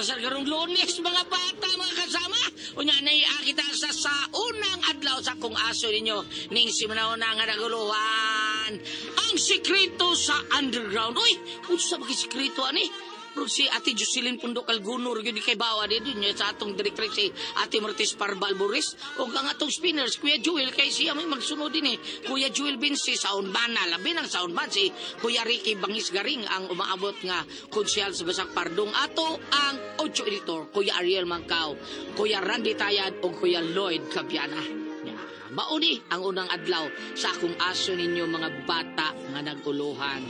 na sa karong Lunes, mga bata, mga kasama. Unya na kita sa unang adlaw sa kung aso ninyo ning simanaw na nga naguluhan. Ang sikreto sa underground. Uy, unsa ba kay sikreto ani? Pero si Ate Jocelyn Pundo Calguno, yun kay Bawa dito niya sa atong directrice si Ate Martis Parbal Boris o ang atong spinners, Kuya Joel, kay siya may magsunod din eh. Kuya Joel Vinci, soundman na, labi ng soundman si Kuya Ricky Bangis Garing ang umaabot nga konsyal sa Basak Pardong. Ato ang audio editor, Kuya Ariel Mangkao, Kuya Randy Tayad o Kuya Lloyd Cabiana. Ya, mauni ang unang adlaw sa akong aso ninyo mga bata nga naguluhan.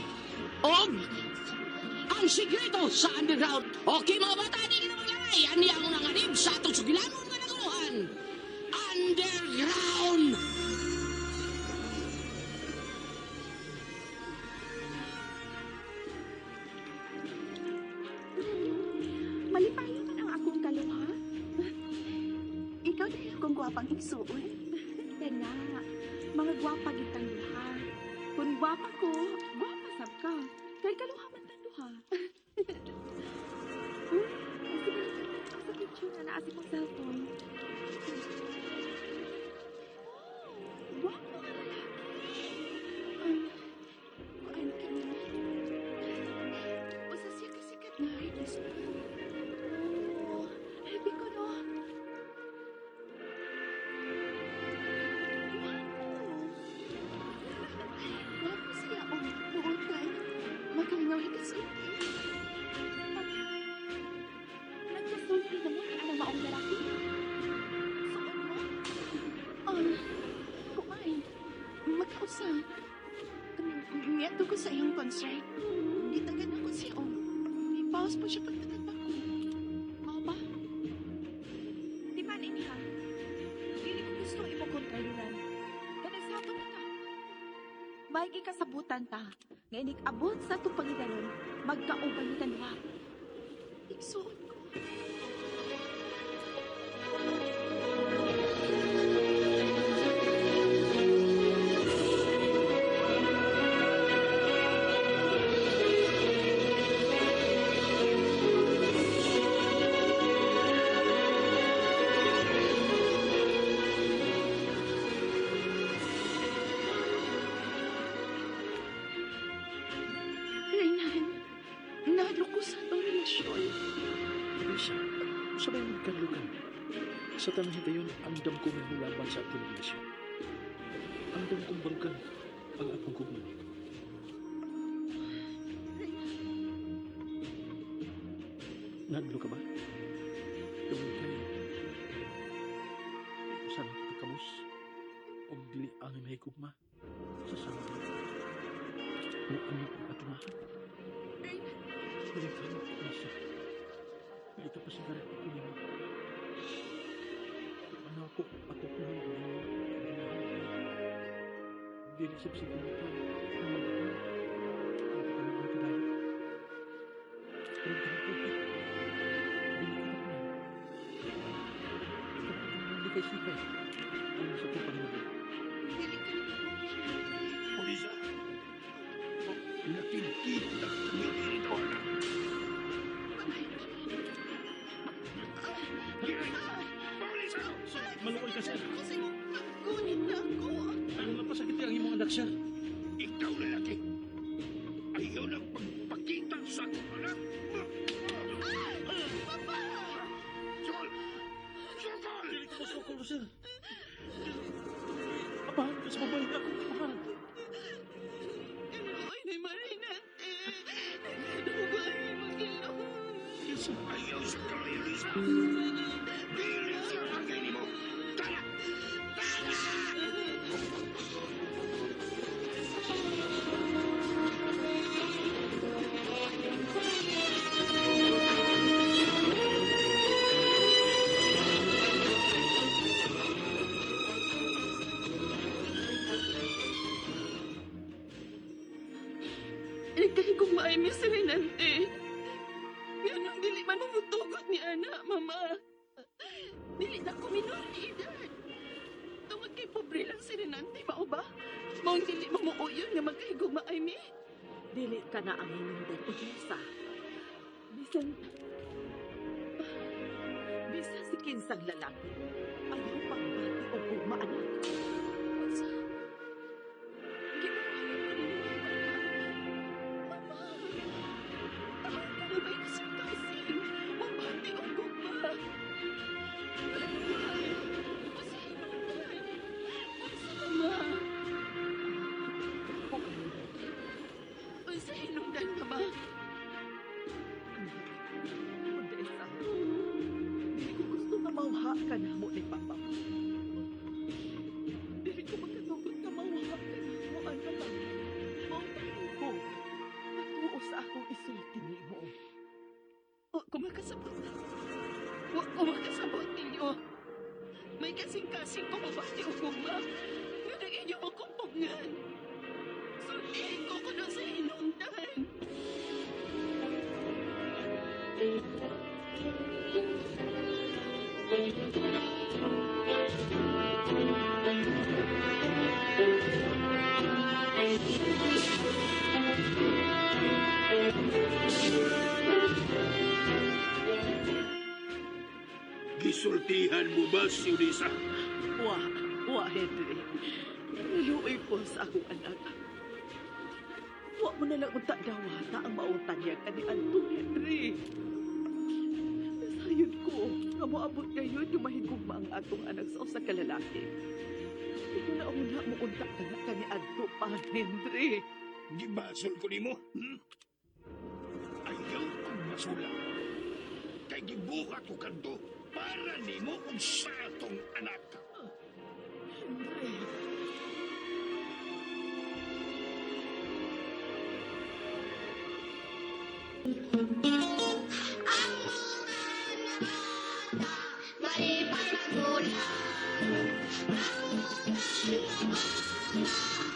Og ang sikreto sa underground. Okay mga bata, di na maglangay. Ani ang unang anib sa atong sugilanon nga naguluhan. Underground! Malipayo man ang akong kaluha. Ikaw dahil kung gwapang igsuon. Tena, mga gwapa gid tang duha. Kung gwapa ko, gwapa sab ka. Kay kaluha man tang duha. Uy, sige lang sa picture na naa sa imong cellphone. Oh, gwapo nga lalaki. Kuan ka na. Usa siya kasikat na artist. Oh, happy ko no. Gwapo. Gwapo siya. Oh, buotan. Makalingaw hikasulti. Nagkasulti na mo ang maong lalaki. Suon mo? Kumain. Magkausa. Niadto ko sa iyong concert. Gitagan ako siya, oh. Pause po siya pagtagal pa ko. Mao ba? Di man ini ha. Dili ko gusto imo kontrayuran. Kanang na ta. May gikasabutan ta nga inig abot sa atong pangidaron, magkauban ni duha. Igsuon ko. Reynan, nahadlok ko sa atong relasyon. Lisa, sa may magkanlugan. Sa tanang higayon, andam ko mulaban sa atong relasyon. Andam kong barugan ang akong gugma. Nahadlok ka ba? Tungod kay usan pagkabos og dili ang mahigugma sa sama. Ano ang atumahan? Dili ka, Lisa. Dili ka pasigaran ko nimo. Ano ako atok na ang iyong kaganahan. Dili sa pasigaran ka ang magkaroon. Ang katanaan ka dahil. Pero dili ko dili ka na. Ikaw ang likay-sikay. Ang sa itong Panginoon. Dili ka Ulisa! Nakikita kami dito na. Paulisa! Maluoy ka, sir. Kasi gunit na ako. Ano na pasakit ang imong anak, sir? Ikaw lalaki! Ayaw ng pagpakita sa akong anak! Papa! Sukol! Sukol! Dili ko masukol, sir. Abahan ka sa babae na akong mahal. Ay, ni Marina. Nagdugo ay magilong. Lisa. Ayaw sa kamay, Lisa! Dili siya bagay nimo! Tara! Tara! Nagkahigugmaay mi si Renante. Nganong dili man mo mutugot ni ana, mama. Dili na ko minor ni edad. Tungod kay pobre lang si Renante, mao ba? Maong dili mo muuyon nga magkahigugmaay mi. Dili ka na ang hinungdan, Odessa. Bisan kinsang lalaki. Ayaw pagbati og gugma, anak. Unsa? Gibuhayan ko ninyo, Mama. Mama! Tahan ko na may kasing-kasing. Mabati og gugma. Unsa hinungdan? Unsa, Mama? Unsa hinungdan, Mama? Anak, Odessa, dili ko gusto nga mawha ka namo ni Papa. Dili ko makatugot nga mawha ka namo, anak. Mao ko, matuo sa akong isulti nimo. Wa ko makasabot. Wa ko makasabot ninyo. May kasing-kasing ko mabati og gugma. Nga ang inyo makumpungan. Sultihin ko kuno sa hinungdan. Gisultihan mo ba si Odessa? Wa, wa, Henry. Naluoy ko sa akong anak. Wa mo na lang unta dawata ang maong tanyag kaniadto, Henry. Nasayod ko nga moabot ngayon yung mahigugma ang atong anak sa usa ka lalaki. Ito na una mo unta ka na kaniadto pa, Henry. Gibasol ko nimo? Hmm? Ayaw kong masula. Kay gibuhat ko kadto para nimo ug sa atong anak. Henry. Malipay magulang.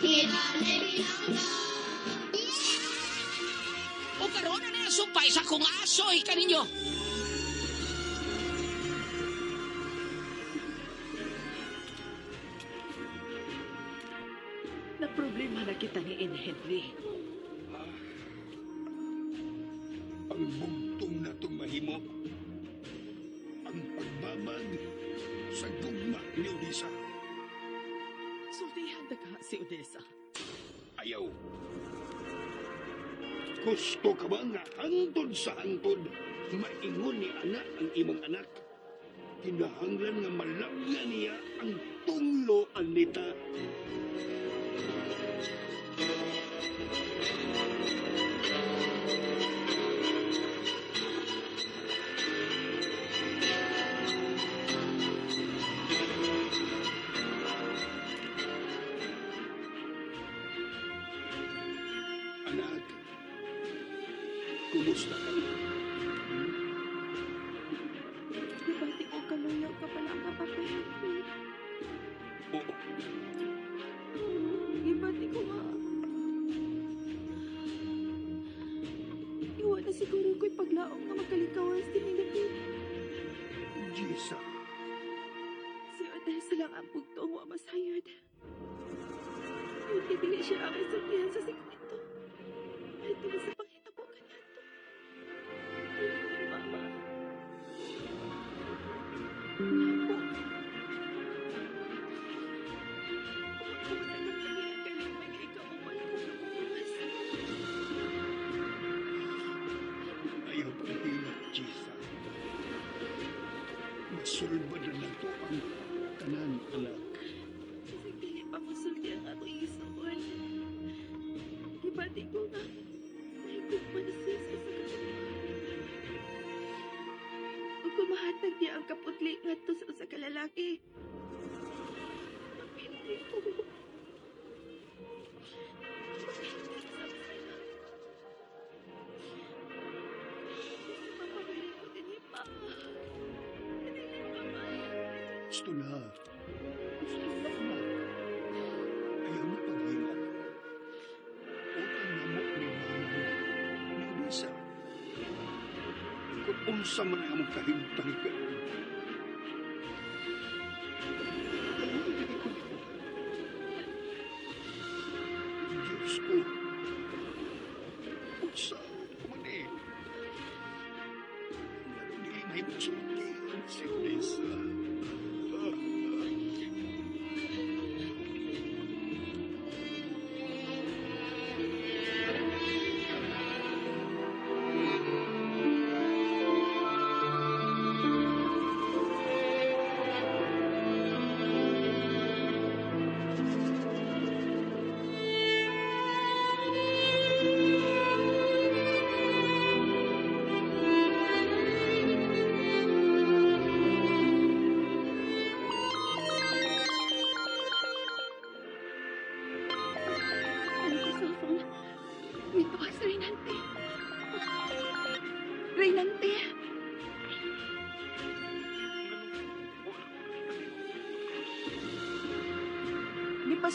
Kinalay bilangga. O karon na na sumpay sa kung asoy kaninyo. Na problema na kita ni N. Henry. Ang bugtong na itong mahimo, ang pagbabag sa gugma ni Odessa. Sultihan na ka si Odessa. Ayaw. Gusto ka ba nga hangtod sa hangtod, maingon ni anak ang imong anak? Kinahanglan nga malabya niya ang tunglo anita. Anak, kumusta ka na? Hmm? Nabati ko kaluyaw ka pala ang Papa Henry. Oo. Gibati ko nga. Iwan na siguro ko'y paglaom nga magkalikawas din ni. Jisa, Si Odessa lang ang bugtong wa masayod. Hindi dili siya ang isultihan sa sekreto. Ay, tungod sa panghitabo kaniadto. Hindi ni Mama. Ako. Wa ko matagang kaniya kalipay nga ikaw uman ko nabubuwas. Ayaw paghilak, Jisa. Masulbad na nato ang tanan, anak. Kasi dili pa musulti ang akong isuon. Gibati ko nga, nahigugma na siya sa usa ka tawo. Ug kung mahatag niya ang kaputli ngadto sa usa ka lalaki, mapildi ko. Mapildi sa sila. Gusto mapabalik ko din pa. Dili pa maayo. Gusto na. Gusto na, anak. Ayaw na paghilak. Utang na mo ni mama mo, ni Odessa. Kung unsa man ang among kahimtang karon. Ayaw na ko nimo. Diyos ko. Unsa ko man eh. Ngano dili mahimo sultihan si Odessa.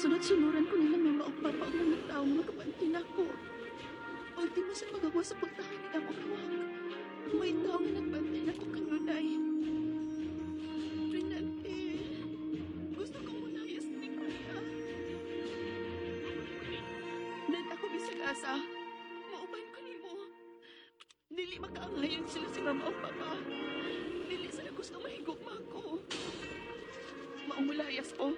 Gisunod-sunuran ko nila mama o papa o mga tao nga makabantay nako. Ultimo sa pagawa sa pultahan ni akong hawak. May tao nga nagbantay nako kanunay. Renante, gusto ko mulayas ni Kuya. Dad ako bisag asa. Mauban ko nimo. Dili makaangayon sila si mama o papa. Dili sila gusto mahigugma ko. Maumulayas ko.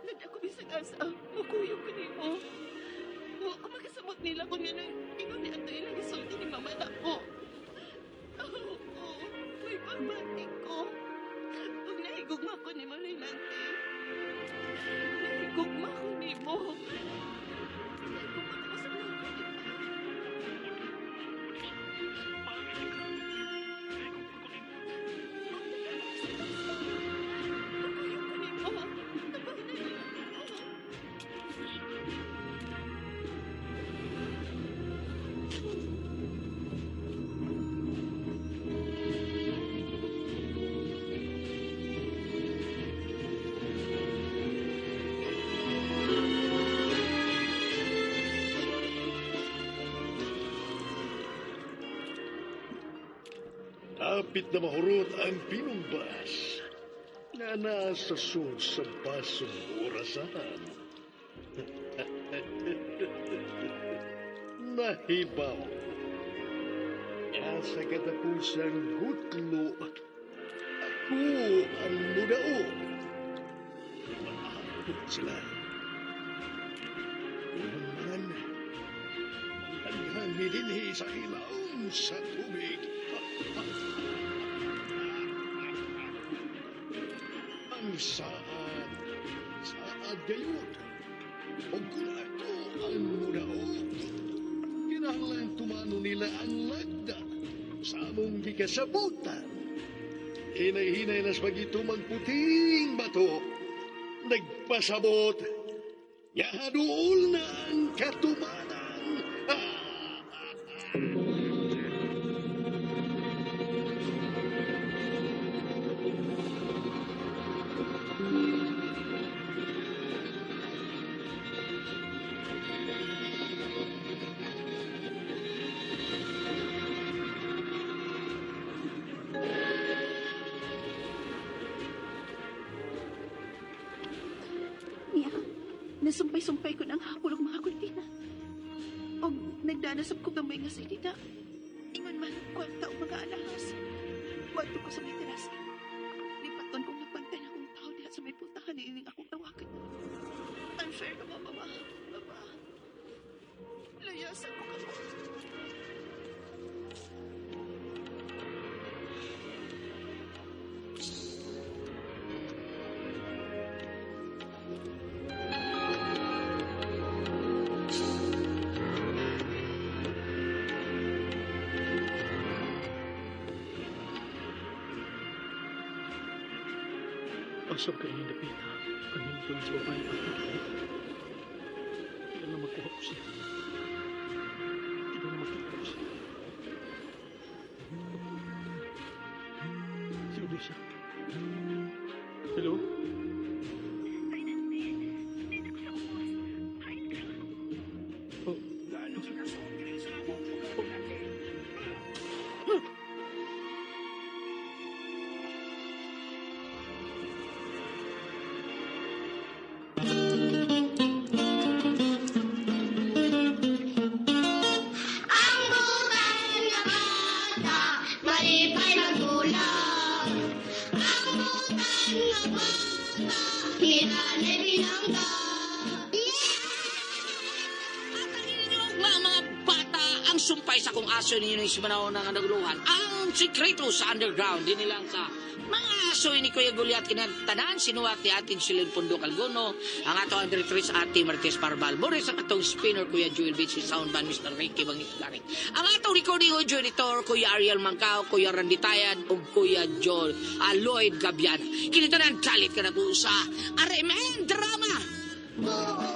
Dad ako bisag asa. Mukuyog ko nimo. Wa ko makasabot nila kung yun ang ingon ni ato ilang isulti ni mama na ko. Oo, may pagbati ko. Pag nahigugma ko ni mo, Renante. Nahigugma ko ni mo. Nahigugma ko sa mga Hapit na mahurot ang pinumbas na nasa sud sa basong orasan. Nahibaw. Nga sa katapusang gutlo, ako ang mudaog. Maabot sila. Unang man, daghan ni dinhi sa ilawom sa tubig. Ang saad, saad gayud. Ug kung ako ang mudaog, kinahanglan tumano nila ang lagda sa among gikasabutan. Hinay-hinay na sa pagitumang puting bato, nagpasabot, nga haduol na ang katumanan. Niya, nasumpay-sumpay ko ng hapol og mga kurtina. Og nagdanasap ko gamay nga silida. Ingon man, kwarta og mga alahas. Wadto ko sa may terasa. Lipaton kong nagbantay na akong tao diha sa may pultahan ni ining akong tawagan. Unfair ka ba, mama? Baba. Layasan ko ka mo. Asap kay ining dapita. Ang himtong sa babae at nagkita. Kailangan magkuha ko siya. Kailangan makita ko siya. Si Odessa. Hello? Renante, dito ko sa ubos. Hain ka. Oh, Ang butang nga bata, malipay magulang. Ang butang nga bata, hinanay binangga. At ang inyong mga bata, ang sumpay sa kung aso ninyo ng simanao ng naguluhan, ang sikreto sa underground, din nilang sa mga aso ni Kuya Goliat kinatanan, sinuwat ni Atin Silin Pundo Calgono, ang ato ang directrice Ate Martes Parval, Boris ang atong spinner Kuya Joel Beach, si soundman Mr. Ricky Bangis Garing. Ang atong recording audio editor Kuya Ariel Mangkao, Kuya Randy Tayad, ug Kuya Joel Lloyd Gabiana. Kinitanan, dalit ka na po sa RMN Drama! Buo